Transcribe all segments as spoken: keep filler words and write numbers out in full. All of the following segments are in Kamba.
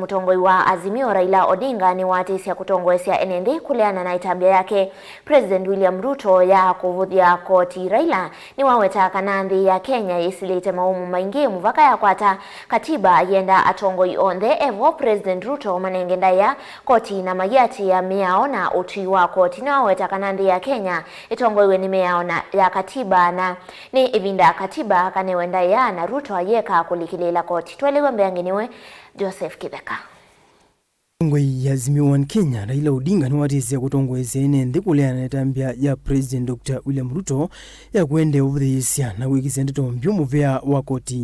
Mũtongoi wa Azimio, Raila Odinga, nĩwatĩsya kũtongoesya ene nthĩ kũleana na ĩtambya yake President William Ruto ya kũvũthya koti. Raila nĩwaweta kana nthĩ ya Kenya yĩsilĩte mawũmũ maingĩ mũvaka yakwata katiba yenda atongoi onthe, evo President Ruto manenge ndaĩa koti na mayĩatĩĩa mĩao na ũtwi wa koti. Nĩwaweta kana nthĩ ya Kenya ĩtongoiwe nĩ mĩao na ya katiba na nĩ ĩvinda katiba akanewe ndaĩa na Ruto ayĩeka kũlikĩlĩĩla koti. Twelew'a mbeange nĩwe Joseph Kĩtheka. Mũtongoi ya Azimio One Kenya, Raila Odinga, nĩwatĩsya kũtongoesya ene nthĩ kũleana na ĩtambya ya President Doctor William Ruto ya kũendeea ũvũthĩĩsya na kwĩkĩsya ndeto mbyũ mũvea wa koti.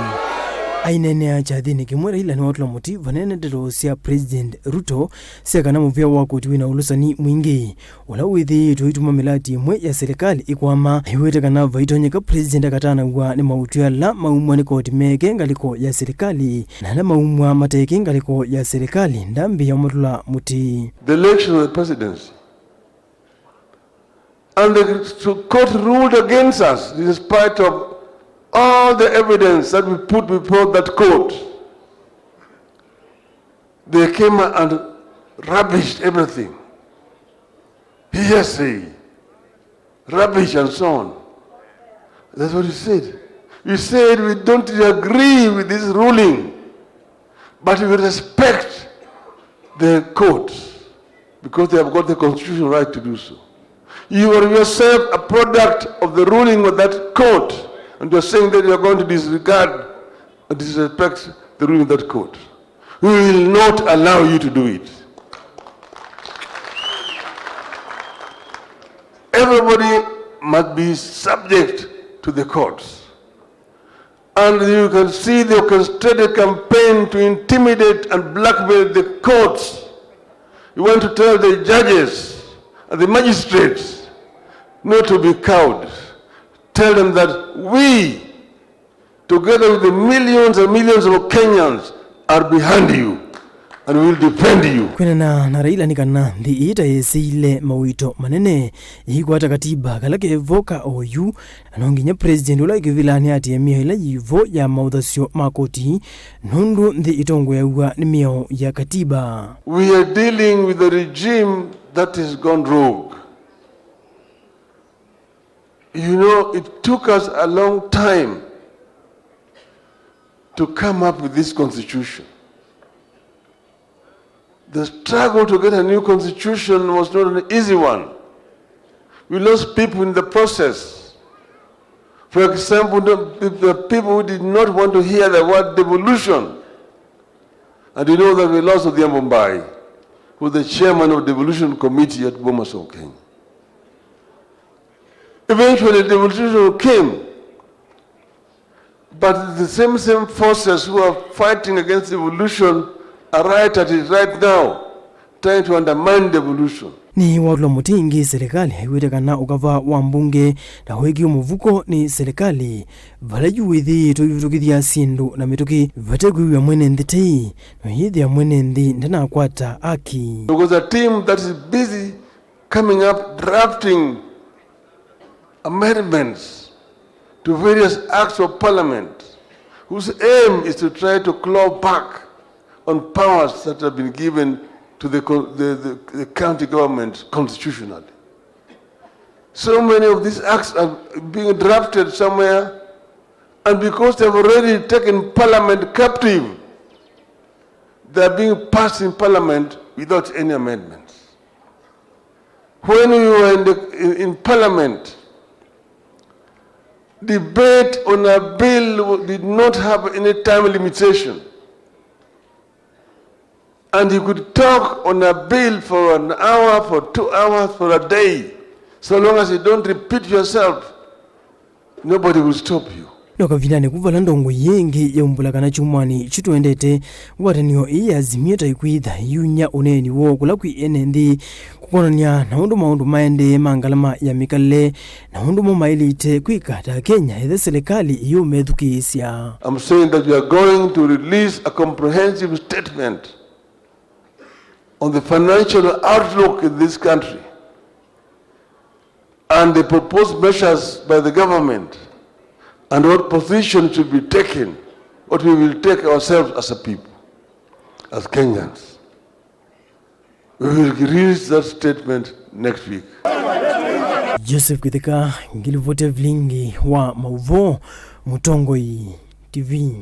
Aineenea kyathĩnĩ kĩmwe, Raila nĩwatũla mũtĩ vanene ndeto sya President Ruto sya kana mũvea wa koti wĩna ũlũsani mwingĩ. Ũla wĩthĩĩtwe ũituma mĩlati ĩmwe ya silikalĩ ĩkwama, aiw'ĩte kana vaitonyeka President akatanaw'a nĩ maũtwi ala maumw'a nĩ koti meke ngalĩko ya silikalĩ, na ala maumw'a mateke ngalĩko ya silikalĩ ndambĩĩa ũmatũla mũtĩ. The election of the presidency. And the court ruled against us in spite of all the evidence that we put before that court. They came and rubbished everything. Hearsay, rubbish and so on. That's what you said. You said, "We don't agree with this ruling, but we respect the court because they have got the constitutional right to do so." You are yourself a product of the ruling of that court, and you're saying that you're going to disregard and disrespect the ruling of that court. We will not allow you to do it. Everybody must be subject to the courts. And you can see the orchestrated campaign to intimidate and blackmail the courts. You want to tell the judges and the magistrates not to be cowed. Tell them that we, together with the millions and millions of Kenyans, are behind you and will defend you. Kwĩanana na Raila nĩ kana nthĩ ĩĩ ta yĩsĩile mawĩto manene, yĩikwata katiba kala kevo ka oyu, na no nginya President ũla wĩ kĩvilanĩ atĩĩe mĩao ĩla yĩvo ya maũthasyo ma koti, nũndũ nthĩ ĩtongoeaw'a nĩ mĩao ya katiba. We are dealing with a regime that has gone rogue. You know, it took us a long time to come up with this constitution. The struggle to get a new constitution was not an easy one. We lost people in the process. For example, the, the people who did not want to hear the word devolution. And you know that we lost Odhiambo Mbai, who was the chairman of devolution committee at Bomas of Kenya. Eventually, devolution came, but the same, same forces who are fighting against devolution are right at it right now, trying to undermine devolution. Nĩwatũla mũtĩ ĩngĩ silikalĩ aiw'ĩte kana ũkava wa mbunge na wĩkiwe mũvuko nĩ silikalĩ, vala yu wĩthĩĩtwe ivĩtũkĩthya syĩndũ na mĩtũkĩ vate kwĩw'a mwene nthĩ tei, na yĩthĩa mwene nthĩ ndanakwata aki. Because a team that is busy coming up drafting amendments to various acts of parliament whose aim is to try to claw back on powers that have been given to the, co- the, the, the county government constitutionally. So many of these acts are being drafted somewhere, and because they've already taken parliament captive, they're being passed in parliament without any amendments. When we were in, the, in, in parliament, debate on a bill did not have any time limitation. And you could talk on a bill for an hour, for two hours, for a day. So long as you don't repeat yourself, nobody will stop you. No kavindanĩ ku vala ndongoi yĩngĩ yaumbũla kana kyumwanĩ kyu tũendete, ngwatanĩo ĩĩ ya Azimio ta ĩkwĩtha ĩiunya ũneeni woo kũla kwĩ ene nthĩ kũkonany'a na ũndũ maũndũ maendee ma ngalama ya mĩkalĩle na ũndũ mo maĩlĩte kwĩka ta Kenya ethĩwa silikalĩ ĩyũmethukĩĩsya. I'm saying that we are going to release a comprehensive statement on the financial outlook in this country and the proposed measures by the government and what position should be taken, what we will take ourselves as a people. as Kenyans. We will release that statement next week. Joseph Kitheka, ngilivoti ya vilingi wa mauvoo, Mũtongoi T V.